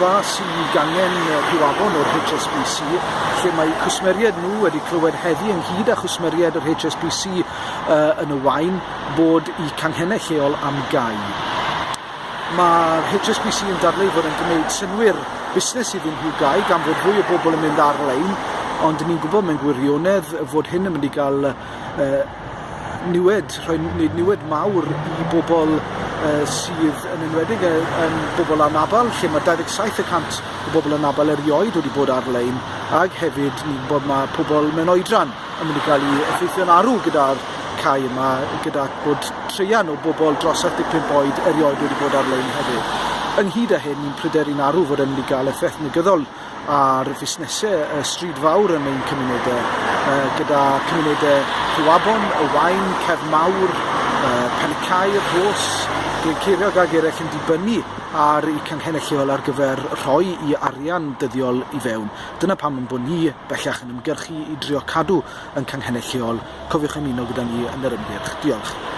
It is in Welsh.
fas i gangen Rhiwabon o'r HSBC, lle mae cwsmeriaid nhw wedi clywed heddi ynghyd â chwsmeriaid yr HSBC uh, yn y Waun bod i canghennau lleol am gau. Mae'r HSBC yn dadlau fod yn gwneud synnwyr busnes iddyn nhw gau gan fod fwy o bobl yn mynd ar-lein, ond ni'n gwybod mewn gwirionedd fod hyn yn mynd i gael uh, niwed, rhoi wneud niwed mawr i bobl uh, sydd yn enwedig yn bobl anabl, lle mae 27 y cant o bobl anabl erioed wedi bod ar-lein, ac hefyd ni'n gwybod mae pobl mewn oedran yn mynd i gael ei effeithio'n arw gyda'r cau yma, gyda bod treian o bobl dros 75 oed erioed wedi bod ar-lein hefyd. Ynghyd â hyn, ni'n pryderu'n arw fod e'n mynd i gael effaith negyddol ar fusnesau y stryd fawr yn ein cymunedau, gyda cymunedau Rhiwabon, y Waun, Cefn Mawr, Pen y Cae, Rhos, Glynceiriog ag eraill yn dibynnu ar eu canghennau lleol ar gyfer rhoi i arian dyddiol i fewn. Dyna pam ein bod ni bellach yn ymgyrchu i drio cadw yn canghennau lleol. Cofiwch ymuno gyda ni yn yr ymgyrch. Diolch.